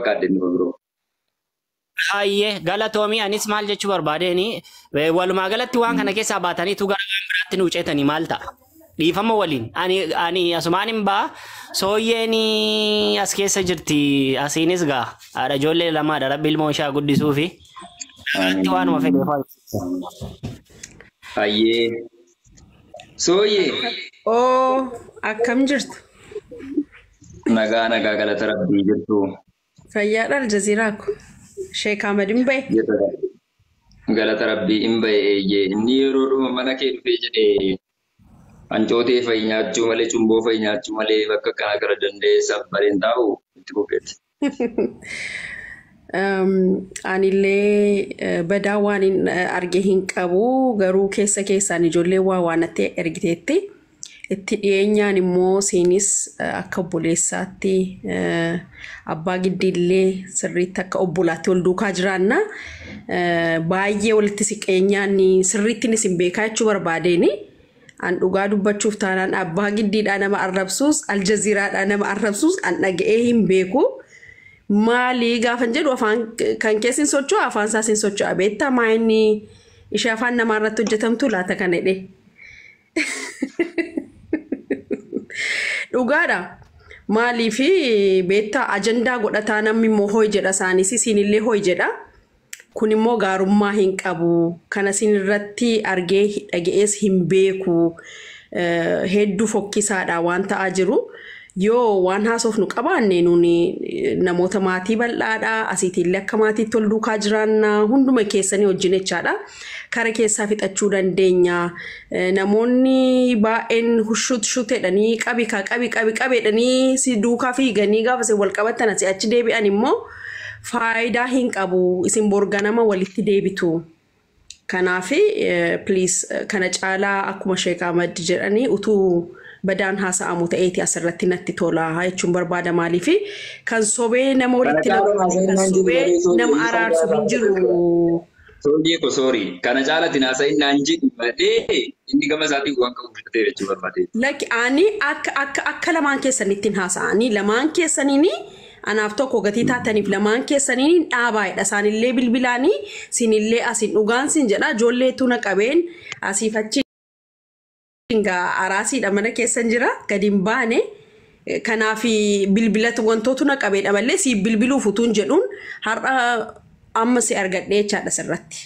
fakkaadde inni biroo. Hayyee, galatoomii. Anis maal jechuu barbaadeen, walumaa galatti waan kana keessaa baataniitu gara waan biraatti nu ceetanii maal ta'a? Dhiifama waliin. Ani asumaan hin ba'a. Sooyyeen as keessa jirti. Asiinis gaa. Haadha ijoollee lamaadha. Rabbi ilmoo ishee haa guddisuu fi. Waanuma fedhe. Hayyee. Sooyyee. Oo, akkam jirtu? Nagaa, nagaa, galata Rabbii, jirtu. Fayyaadha, Aljaziiraa ko. Sheek Ahmad hin bahe. Galata Rabbii, hin bahe, eeyyee. Inni yeroo dhuma mana kee dhufee jedhee hancootee fa'i nyaachuu malee, cumboo fa'i nyaachuu malee, bakka kana gara danda'ee bareen taa'u itti fufeeti. Anillee badaa waan hin arge hin qabu, garuu keessa keessaan ijoollee waa waan natti ergiteetti. Itti dhiyeenyaan immoo siinis akka obboleessaatti, abbaa giddiillee sirriitti akka obbolaatti wal duukaa jiraanna. Baay'ee walitti siqeenyaan sirriittiin isin beekaa jechuu barbaadeeni. An dhugaa dubbachuuf taanaan abbaa giddiidhaa nama arrabsuus, Aljaziiraadhaa nama arrabsuus an dhaga'ee hin beeku. Maali gaafan jedhu, afaan kan keessi hin socho'a, afaan isaas hin socho'a, beektaa, maa inni ishee afaan namaa irratti hojjetamtu laata kana jedhee. Dhugaadha. Maaliif beektaa, ajandaa godhataa namni immoo ho'i jedha, isaanis isiinillee ho'i jedha. Kun immoo gaarummaa hin qabu. Kana isin irratti argee dhaga'ees hin beeku. Hedduu fokkisaadha waan ta'aa jiru. Yoo waan haasofnu qabaanne, nuuni namoota maatii bal'aadha. Asiitiillee akka maatiitti wal duukaa jiraanna. Hunduma keessanii wajjin jechaadha. Kara keessaa fixachuu dandeenya. Namoonni baay'een shut shut jedhanii, qabi ka qabi qabi qabi jedhanii si duukaa fiiganii gaafa isin wal qabattan asii achi deebi'an immoo faayidaa hin qabu. Isin borganama walitti deebitu. Kanaaf please, kana caalaa akkuma Sheek Ahmad jedhanii utuu badaan haasa'amu ta'eeti asirratti natti tola jechuun barbaada. Maaliif kan sobee nama walitti kan sobee nama araarsu hin jiru. Sooyyee ko, sorry. Kana caalatti haasa'in naan jedhu malee inni gama isaatiin waan qabu fudhatee jechuu barbaade. Lakki, ani akka lamaan keessanitti hin haasa'anii, lamaan keessaniini anaaf tokko gatii taataniif lamaan keessaniin dhaabaadha. Isaanillee bilbilaanii, sinillee asin dhugaan sin jedha, ijoolleetu na qabeen asiif achi araasiidha, mana keessan jira, gadi hin baane. Kanaaf bilbilatu wantootu na qabeedha malee siif bilbiluuf utuun jedhuun har'a amma si argadhee jechaadha sirratti.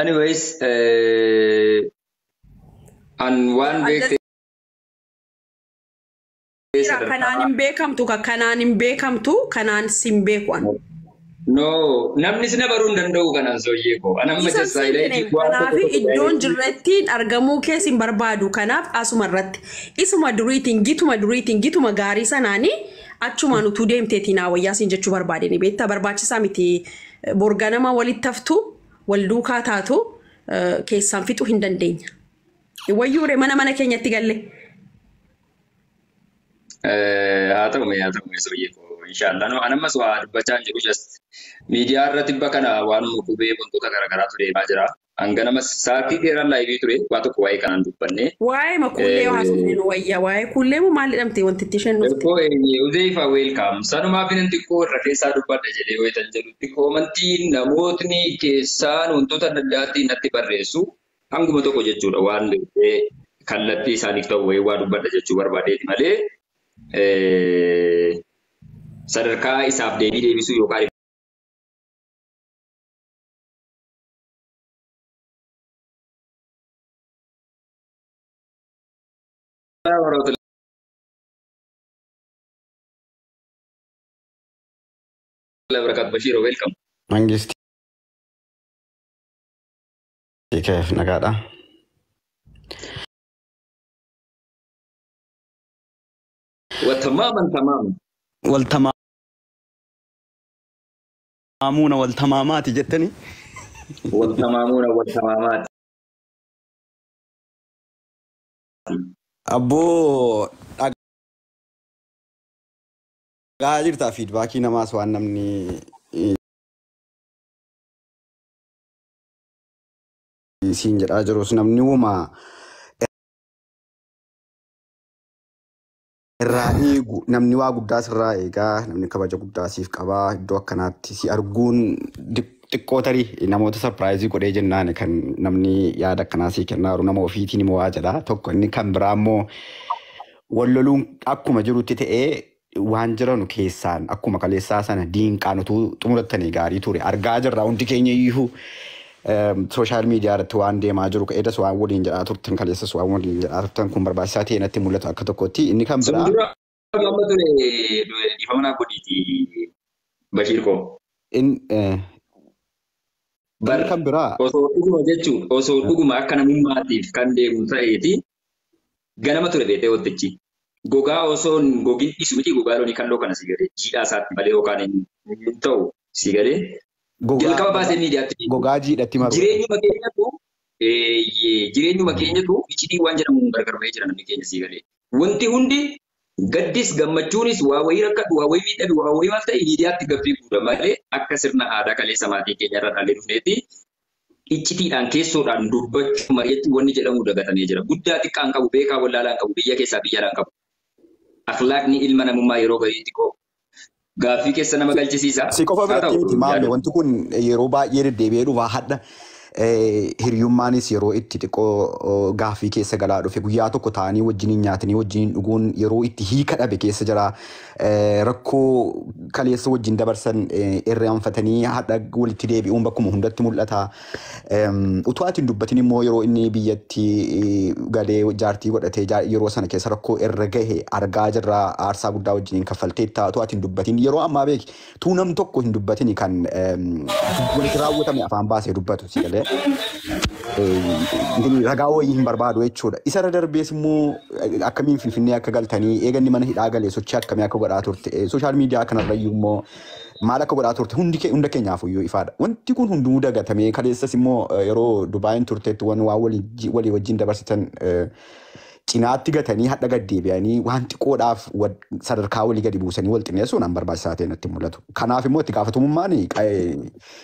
Anyways, an waan beekte Kanaan hin beekamtu, kanaan hin beekamtu, kanaan sin beeku an. No, namni si baruu hin danda'u kanaan, sooyyee koo. An amma Isa just Kanaaf iddoon jirrettiin argamuu kees hin barbaadu. Kanaaf asuma irratti isuma duriitiin, gituma duriitiin, gituma gaarii sanaanii achumaan utuu deemteetiin haa wayyaa siin jechuu barbaadeni, beektaa, barbaachisaa miti. Borganama walitti haftu, wal duukaa taatu, keessaan fixuu hin dandeenya. Wayyuure mana mana keenyatti galle. Haa ta'u mee, haa ta'u mee, sooyyee koo, inshallah. No, an ammas waa dubbachaa hin jiru, just miidiyaa irratti bakka waanuma qubee wantoota garaagaraatu deemaa jira. Hanga nama sa'aatii dheeraan live ture, waa tokko waa'ee kanaan dubbanne. Waa'ee makuullee haasofne nu wayya. Waa'ee kuullee moo maal jedhamte wanti itti isheen dhufte? Erkoo Uzeifa, welcome. Sanumaaf inni xiqqoo irra keessaa dubbadha jedhee wayitan jedhutti koomantii namootni keessaan wantoota adda addaatiin natti barreessu hanguma tokko jechuudha, waan beektee kallattii isaaniif ta'u wayii waa dubbadha jechuu barbaadeeti malee sadarkaa isaaf deebii deebisuu yookaan warahmatullahi wabarakatuh. Bashir, welcome. Mangistii keef nagaadha. Watamaman tamam. Waltamaamuuna waltamaamaati jettanii. Waltamaamuuna waltamaamaati. Abboo, dhagaa jirtaa, feedback namaas waan namni siin jedhaa jirus namni uumaa Irraa eegu namni waa guddaa sirraa eegaa, namni kabaja guddaa siif qabaa, iddoo akkanaatti si arguun xiqqoo tarii namoota surprise godhee jennaan kan namni yaada akkanaa sii kennaa jiru nama ofiitiin immoo waa jedha. Tokko inni kan biraa immoo wal loluun akkuma jirutti ta'ee waan jiranu keessaan akkuma kaleessaa sana diinqaan utuu xumurattanii gaarii ture. Argaa jirra hundi keenya iyyuu social media irratti waan deemaa jiru, edas waan waliin jedhaa turtan, kaleessas waan waliin jedhaa turtan, kun barbaachisaa ta'e natti mul'atu akka tokkotti. Inni kan biraa. Dura amma ture dhiifama naa godhiiti, Bashiir koo. Inni kan biraa. Osoo dhuguma jechuun osoo dhuguma akka namummaatiif kan deemu ta'eeti ganama ture beetee wantichi. Gogaa osoo hin gogin dhiisu miti, gogaa loonii kan kana si galee jiidhaa isaatti malee yookaan hin ta'u si galee. Jalqaba baasee miidiyaatti. Gogaa jiidhatti maru. Jireenyuma keenyatu iccitii waan jedhamu gargar bahee jira namni keenya si galee. Wanti hundi gaddis gammachuunis waa wayii rakkadhu, waa wayii miidhagu, waa wayii maal ta'e miidiyaatti gabbee guuta malee akka sirna aadaa kaleessa maatii keenya irraa dhaalee dhufneetti iccitiidhaan keessoodhaan dubbachuu, mari'achuu wanni jedhamu dagatamee jira. Guddaa xiqqaan qabu, beekaa wallaalaan qabu, biyya keessaa biyya qabu. Akhlaaqni ilma namummaa yeroo garii xiqqoo gaaffii keessa nama galchisiisa. Si qofa biratti miti maamne, wanti kun yeroo baay'ee deddeebi'ee dhufa. Hadha hiriyummaanis yeroo itti xiqqoo gaaffii keessa galaa dhufe, guyyaa tokko ta'anii wajjiniin nyaatanii wajjiniin dhuguun yeroo itti hiika dhabe keessa jira. Rakkoo kaleessa wajjin dabarsan irraanfatanii hadha walitti deebi'uun bakkuma hundatti mul'ata. Utuu ati hin dubbatin immoo yeroo inni biyyatti galee jaartii godhatee yeroo sana keessa rakkoo irra gahe argaa jirra, aarsaa guddaa wajjiniin kaffalteetta. Utuu ati hin dubbatin yeroo ammaa beeki tuu nam tokko hin dubbatin kan walitti raawwatame afaan baasee dubbatu si galee ragaa wayii hin barbaadu jechuudha. Isarra darbees immoo akkamiin Finfinnee akka galtanii, eeganni mana hidhaa galee sochii akkamii akka godhaa turte, social media kanarrayyuu immoo maal akka godhaa turte hundi hunda keenyaaf iyyuu ifaadha. Wanti kun hunduu dagatamee kaleessas immoo yeroo Dubaayin turteetti waan walii wajjin dabarsitan cinaatti gatanii hadha gad deebi'anii waan xiqqoodhaaf sadarkaa walii gadi buusanii wal xinneessuun an barbaachisaa ta'e natti mul'atu. Kanaaf immoo itti gaafatamummaan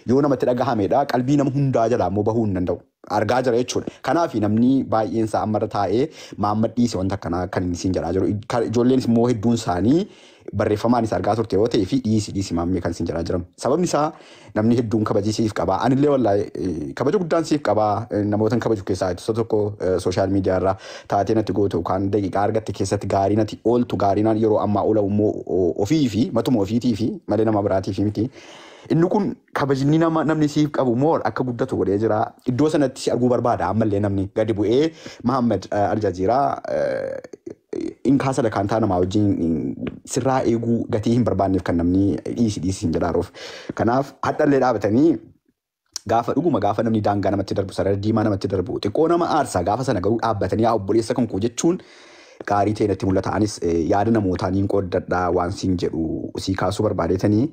yoo namatti dhagahamedha, qalbii nama hundaa jalaa immoo bahuu hin danda'u. Argaa jira jechuudha. Kanaaf namni baay'een isaa ammarra taa'ee Mahammad dhiise wanta akkanaa kan inni siin jedhaa jiru. Ijoolleenis immoo hedduun isaanii barreeffamaanis argaa turte yoo ta'e fi dhiisi dhiisi maammee kan siin jedhaa jiran. Sababni isaa namni hedduun kabajii siif qaba. Anillee wallaahi kabaja guddaan siif qaba. Namoota kabaju keessaa isa tokko. Social media irraa taatee natti gootu yookaan daqiiqaa argatte keessatti gaarii natti ooltu, gaarii naan yeroo ammaa oola immoo ofii fi matuma ofiitii fi malee nama biraatii fi miti. Inni kun kabajni nama namni siif qabu moo akka guddatu godhee jira. Iddoo sanatti si arguu barbaada ammallee namni gadi bu'ee Mahammad Aljaziiraa inkaa sadarkaan namaa wajjin sirraa eeguu gatii hin barbaanneef kan namni dhiisi dhiisi hin jedhaaruuf. Kanaaf hadhallee dhaabatanii gaafa dhuguma gaafa namni daangaa namatti darbu, sarara diimaa namatti darbu, xiqqoo nama aarsaa, gaafa sana garuu dhaabbatanii yaa obboleessa kan koo jechuun gaarii ta'e natti mul'ata. Anis yaada namootaa niin qooddadhaa waan siin jedhu sii kaasuu barbaadeetanii.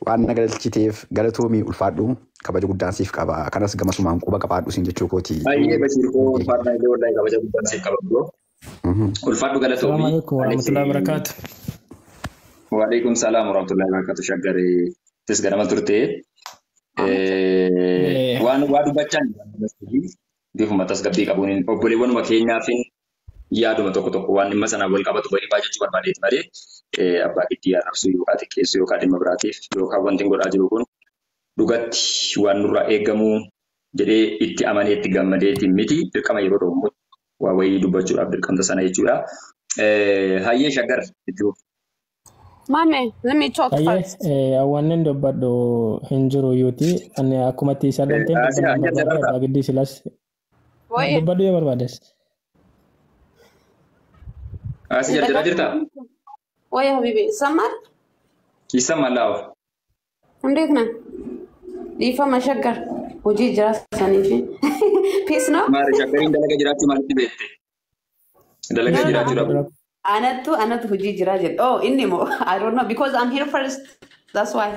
Waan na galchiteef galatoomii, ulfaadhu, kabaja guddaan siif qaba. Kanas gamasumaan quba qabaadhu siin jechuu kooti. Baay'ee Bashiir koo, ulfaadhaa illee, wallaahi kabaja guddaan siif qaba. Ulfaadhu, galatoomii. Assalamu alaikum warahmatullahi wabarakatuh. Waalaikum salaam warahmatullahi wabarakatuh. Shaggaree tis ganama turte. Waan waa dubbachaan bifuma tasgabbii qabuun obboleewwanuma keenyaafin yaaduma tokko tokko waan dhimma sanaan wal qabatu walii baay'achuu barbaadeeti malee abbaa giddii arrabsuu yookaan xiqqeessuu yookaan dhimma biraatiif yookaan wanti godhaa jiru kun dhugatti waan nurraa eegamu jedhee itti amanee itti gammadeeti miti, dirqama yeroo ta'u immoo waa wayii dubbachuudhaaf dirqamta sana jechuudha. Hayyee Shaggar, itti fufi. Mame, let me talk first. Ayyee, awwaannin dubbadhu hin jiru yuuti. Ani akkumatti isa dhanteen Asiyaa, dubbadhu hanga barbaade jabarraa. abbaa giddii silas. Wait. Dubbadhu yoo barbaades. Asi jarjaraa jirtaa? ወይ habibi, ይሰማል? ይሰማል? አዎ። እንዴት ነህ? Dhiifama Shaggar, hojii jira saniif. Peace ነው? Maali, Shaggariin dalaga jiraachuu maalitti beekte? Dalaga jiraachuu dhabu. Anattu hojii jira jedhe. Oh, inni moo I don't know because I'm here first. That's why.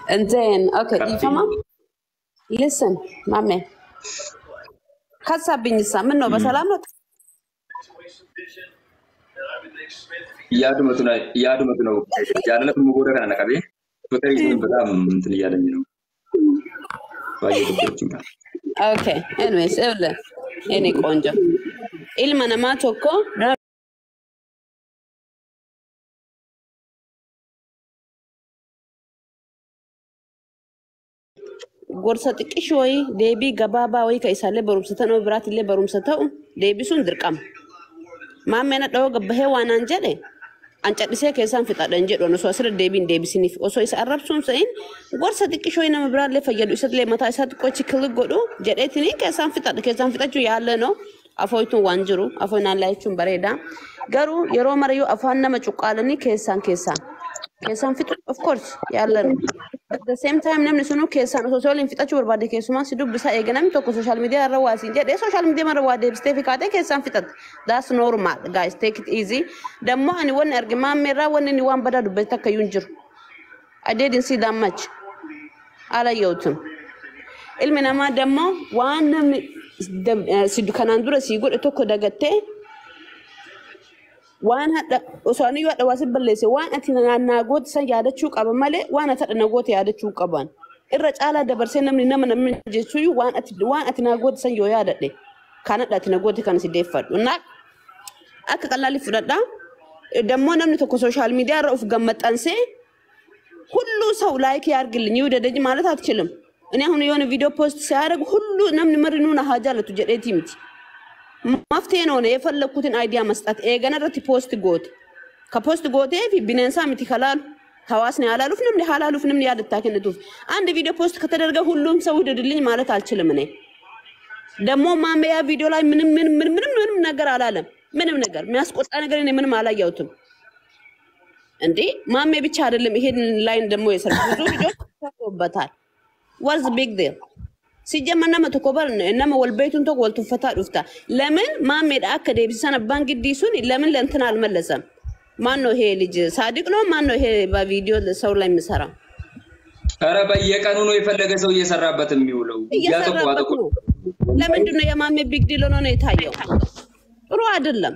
And then, okay, dhiifama. Listen, mame. ከሳብኝሳ ምን ነው በሰላም ነው? Yaadumatu na jaalalatu immoo booda kana na qabee ፍቅር ይዞኝ በጣም እንትን እያለኝ ነው። ባየህ jechuudha. Okay, anyways, ይኸውልህ Inni qoonjo. Ilma namaa tokko gorsa xiqqishoo wayii deebii gabaabaa wayii ka isaallee barumsa ta'an biraatillee barumsa ta'u deebisuun dirqama. Maammeen dhawoo gabbahee waan aan jedhe an cadhisee keessaan fixadha hin jedhu osoo asirra deebiin deebisiniif osoo isa arrabsuun sa'in gorsa xiqqishoo nama biraallee fayyadu isaallee mataa isaa xiqqoo chikkili godhu jedheetini keessaan fixadha keessaan fixachuu yaallanoo afooytuun waan jiru afooynaan laayichuun bareeda garuu yeroo marayyuu afaan nama cuqqaalanii keessaan keessaan keessaan fixu of course yaallanoo. At the same time namni sunuu keessaan osoo waliin fixachuu barbaade keessumaa si dubbisaa eega namni tokko social media irra waa siin jedhee social media irra waa deebistee fi kaatee keessaan fixatte. That's normal guys, take it easy. Dammoo ani wanni arge maammee irraa wanni inni waan badaa dubbate takka iyyuu hin jiru. I didn't see that much. Alayyootum. Ilmi namaa dammoo waan namni si kanaan dura sii godhe tokko dagattee waan hadha osoo ani hadha waa si balleesse waan ati naa goote san yaadachuu qaba malee waan ati hadha na goote yaadachuu qaban. Irra caalaa dabarsee namni nama namni jechuun waan ati naa goote san yoo yaadadhe kan hadha ati na goote kan si deeffadhu. Na akka qalaalii fudhadhaa. Dammoo namni tokko sooshaal miidiyaa irra of gammaxxansee ሁሉ ሰው ላይክ ያርግልኝ ይውደደኝ ማለት አትችልም። እኔ አሁን የሆነ ቪዲዮ ፖስት ሲያደርግ ሁሉ namni marinuun haa jaalatu jedheeti miti. መፍትሄ ነው የፈለኩትን አይዲያ መስጠት eegana irratti post goote ka post gootee fi bineensaa miti kalaalu hawaasni halaaluuf namni halaaluuf namni yaadataa kennituuf አንድ ቪዲዮ ፖስት ከተደረገ ሁሉም ሰው ይውደድልኝ ማለት አልችልም። እኔ ደግሞ ማመያ ቪዲዮ ላይ ምንም ምንም ምንም ምንም ምንም ነገር አላለም። ምንም ነገር የሚያስቆጣ ነገር እኔ ምንም አላየሁትም። እንዴ ማሜ ብቻ አይደለም ይሄን ላይን ደግሞ የሰሩ ብዙ ልጆች ተሰርቶበታል። What's big deal? ሲጀመር nama tokko bar nama wal beektuun tokko wal tuffataa dhufta. ለምን ማሜ akka deebisan abbaan giddii sun ለምን ለእንትን አልመለሰም? ማን ነው ይሄ ልጅ? ሳዲቅ ነው? ማን ነው ይሄ በቪዲዮ ሰው ላይ የሚሰራው? ኧረ በየቀኑ ነው የፈለገ ሰው እየሰራበት የሚውለው። ያ tokko waa እየሰራበት tokko ነው። ለምንድን ነው የማሜ ቢግ ዲል ሆኖ ነው የታየው? ጥሩ አይደለም።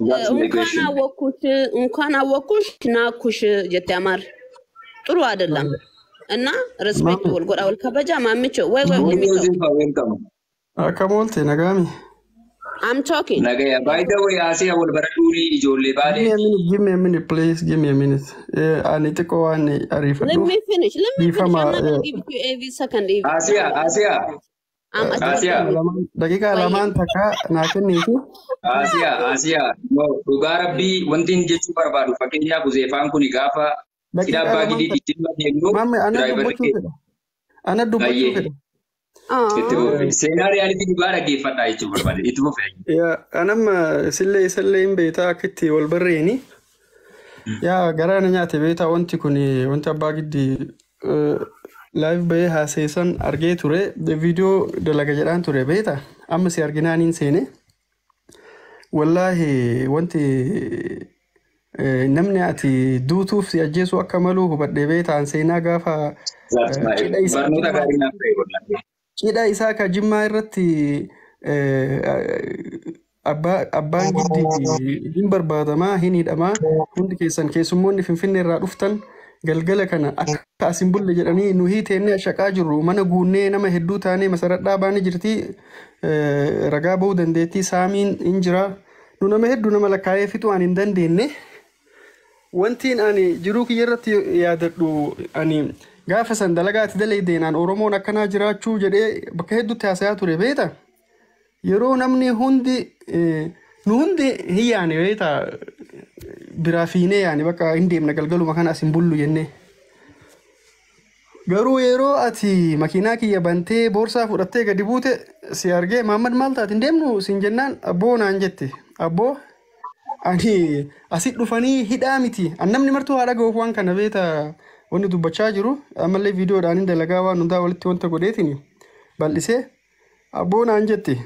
That's my እንኳን question. አወኩሽ እንኳን አወኩሽ ናኩሽ ጀቴ አማር ጥሩ አይደለም። እና respect Maame, wal godha wal kabaja ማምቾ ወይ ወይ Morning ለሚተው Josefa, welcome. akkam oolte nagaami? I'm talking. Nagaya. By the way, Asiya wal baradhuuni ijoollee Give me a baaleeti. minute, give me a minute, please, give me a minute. Ani xiqqoo waan Let ariifadhuuf me finish. Let me finish. dhiifama I'm not gonna give it to you every second. If Asiya, Asiya, I'm Asiya, talking. Daqiiqaa Wait. lamaan takka naa kenniifi Asiya, Asiya. No, dhugaa rabbii wanti inni jechuu barbaadu fakkeenyaaf Uzeefaan kun gaafa cidha daqiiqaa abbaa lamaan gidii takka jijjiirra deemnu maame ana diraayivarri dubbachuu keenya fedha. Ana dubbachuu baay'ee fedha. itti Aww. fufe. Seenaa riyaalitii dhugaa dhaggeeffadhaa jechuu barbaade. Itti fufe. Yaa anamma sillee isallee hin beektaa akka itti wal barreeni. Yaa garaa na nyaate beektaa wanti kun wanti abbaa giddi live bahee haaseessan argee ture viidiyoo dalaga jedhaan ture beektaa amma si arginaan hin seene. Wallaahi wanti namni ati duutuuf si ajjeesuu akka malu hubadhee beektaan seenaa gaafa That's my cidha isaa barnoota jimmaa gaarii naaf ta'e wallahi. cidha isaa ka jimmaa irratti abbaan giddi hin barbaadamaa hin hidhamaa hundi keessan keessummoonni finfinnee irraa dhuftan galgala kana akka as hin bulle jedhanii nu hiiteennee shaqaa jirru mana guunnee nama hedduu taanee masaradhaa baanii jirti ragaa ba'uu dandeettii saamiin hin jira nu nama hedduu nama lakkaa'ee fixuu ani hin dandeenye. Wantiin ani jiruu kiyya irratti yaadadhu ani gaafa san dalagaa ati dalaydeenaan Oromoon akkanaa jiraachuu jedhee bakka hedduutti haasayaa ture beekta. Yeroo namni hundi nu hundi hin yaane beekta biraa fiinee yaane bakka hin deemna galgaluma kana as hin bullu jennee. Garuu yeroo ati makiinaa kiyya bantee boorsaa fudhattee gadi buute si argee Mahammad maal taate hin deemnu siin jennaan abboo naan jette abboo ani asit dhufanii hidhaa miti an namni martuu haadha ga'uuf waan kana beeta wanni dubbachaa jiru ammallee viidiyoodhaan hin dalagaa waan hundaa walitti wanta godheetiin bal'isee abboo naan jette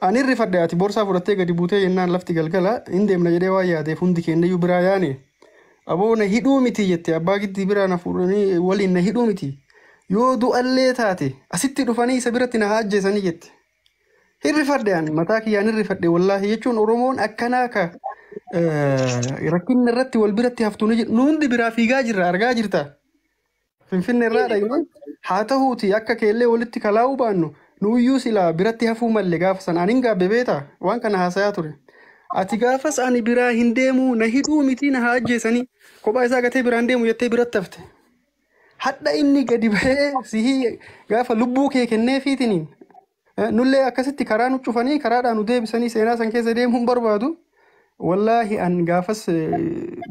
ani rifadhe ati boorsaa fudhattee gadi buutee jennaan lafti galgala hin deemna jedhee waan yaadeef hundi kennayyuu biraa yaane aboo na hidhuu miti jette abbaa giddii biraa na fuudhanii waliin na hidhuu miti yoo du'allee taate asitti dhufanii isa biratti na haajjeesanii jette. Hirrifadhe ani mataa kiyyaan hirrifadhe wallaahi jechuun Oromoon akkanaa ka rakkinni irratti wal biratti haftu ni jedhu nu hundi biraa fiigaa jirra argaa jirta. Finfinne irraa dhaqnee haa ta'uuti akka keellee walitti kalaa'uu baannu Nuuyyuu silaa biratti hafuu malle gaafa sana ani hin gaabbe beeta waan kana haasayaa ture. Ati gaafas ani biraa hin deemu na hidhuu miti na haa ajjeesanii kophaa isaa gatee biraan deemu jettee biratti hafte. Hadha inni gadi bahee sihii gaafa lubbuu kee kenneefiitiniin nullee akkasitti karaa nu cufanii karaadhaan nu deebisanii seenaa san keessa deemuu hin barbaadu. Wallaahi an gaafas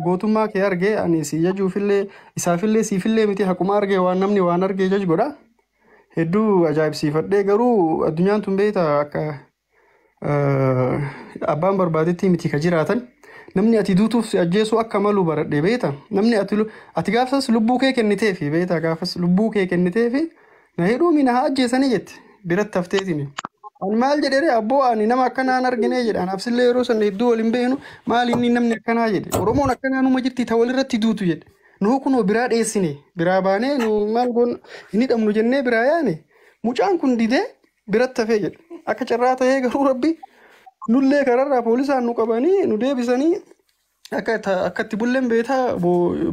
gootummaa kee argee ani si jajuufillee isaafillee siifillee miti haquma argee waan namni waan argee jaj godha. Hedduu ajaa'ibsiifadhee garuu addunyaan tun beektaa akka abbaan barbaadetti miti ka jiraatan. Namni ati duutuuf si ajjeesuu akka malu baradhe beekta. Namni ati gaafas lubbuu kee kenniteefi beekta gaafas lubbuu kee kenniteefi na hidhuu mina haa ajjeesanii jette biratti hafteetini. Ani maal jedhee abboo ani nama akkanaa hin argine jedhe anaaf sillee yeroo sana hedduu waliin beeknu maal inni namni akkanaa jedhe Oromoon akkanaa numa jirti ta walirratti duutu jedhe. Nuu kunoo biraa dheessine biraa baanee nu maal goon hin hidhamnu jennee biraa yaane mucaan kun didee biratti hafee jedhe. Akka carraa ta'ee garuu rabbi nullee kararraa poolisaan nu qabanii nu deebisanii akka itti bulleen beetaa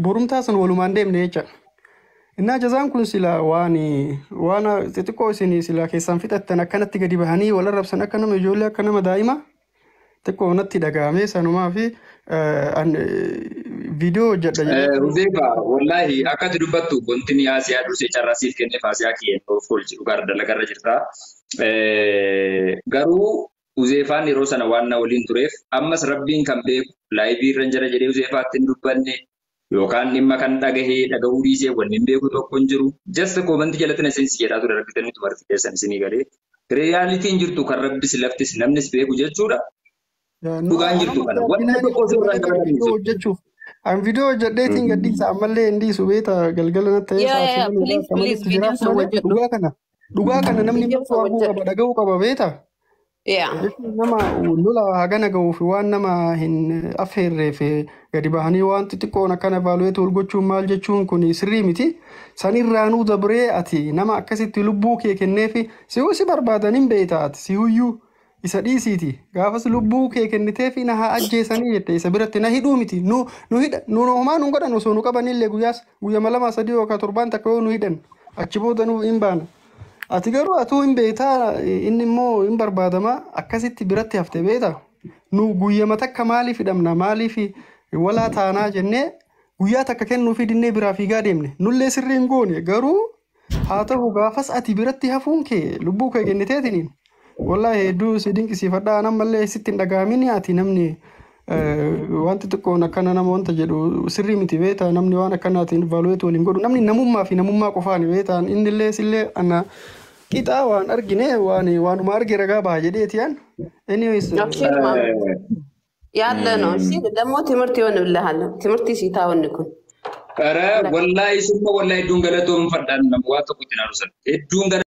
borumtaa san walumaan deemne jecha. Innaa jazaan kun sila waan waan xixiqqoo isin sila keessaan fixattan akkanatti gadi bahanii wal arrabsan akka nama ijoollee akka nama daa'ima xiqqoo natti dhaga'ame sanumaa fi viidiyoo hojjedha jedhee. Huzeefa, wallaahi akka ati dubbattu wanti ni Asiyaa dursee carraa siif kenneef Asiyaa kiyyeen of oolchi dhugaarra dalagarra jirta. Garuu Huzeefaan yeroo sana waan na waliin tureef ammas rabbiin kan beeku live irra jira jedhee Huzeefaatti hin dubbanne yookaan dhimma kan dhagahee dhagahuu dhiisee wanni hin beeku tokko hin jiru. Just comment jalatti na seensi jedhaa ture argitanii tumarti keessan isinii galee. Realityn jirtu kan rabbis laftis namnis beeku jechuudha. Dhugaan jirtu kana. Wanni tokko osoo irraa hin Viidiyoo hojjechuuf. An viidiyoo hojjedheetiin gadhiisa ammallee hin dhiisu beeta galgala natti ta'ee Yaa sa'aatii yaa malee please akka please maletti viidiyoo jiraaf sun malee hojjedhu. dhugaa kana namni Viidiyoo martuu sun arguu hojjedhu. qaba dhaga'uu qaba beeta. Yaa. Jechuun nama lola hagana ga'uu fi waan nama hin affeerreef gadi bahanii waan xixiqqoon akkana evaluate wal gochuun maal jechuun kun sirrii miti. Sanirraanuu dabree ati nama akkasitti lubbuu kee kenneefi si'uu si barbaadan hin beekta ati si'uyyuu isa dhiisiiti. Gaafas lubbuu kee kenniteefi na haa ajjeesanii jette isa biratti na hidhuu miti. Nu nu hidha nu homaa nu godhan osoo nu qabanillee guyyaas guyyama lama sadii yookaan torbaan takka yoo nu hidhan achi booda nu hin baana. Ati garuu atuu hin beektaa inni immoo hin barbaadama akkasitti biratti hafte beektaa. Nu guyyama takka maaliif hidhamna maaliif walaa taanaa jennee guyyaa takka kennuufi dinnee biraa fiigaa deemne. Nullee sirrii hin goone garuu haa ta'u gaafas ati biratti hafuun kee lubbuu kee kenniteetiniin. Wallaahi hedduu si dinqisiifadha ammallee sitti hin dhaga'amini ati namni wanti xiqqoon akkana nama wanta jedhu sirrii miti beektaa namni waan akkanaatiin evaluate waliin godhu namni namummaa fi namummaa qofaani beektaa innillee sillee ana qixaa waan argine waan waanuma arge ragaa baha jedheeti yaan. Anyways, Abshir maamma ያለ ነው። እሺ ደግሞ ትምህርት ይሆንልሃል። ትምህርት ሲታውን ኩን ኧረ wallaahi summa wallaahi hedduun galatoomfadhaan nama waa tokko itti naarusan. Hedduun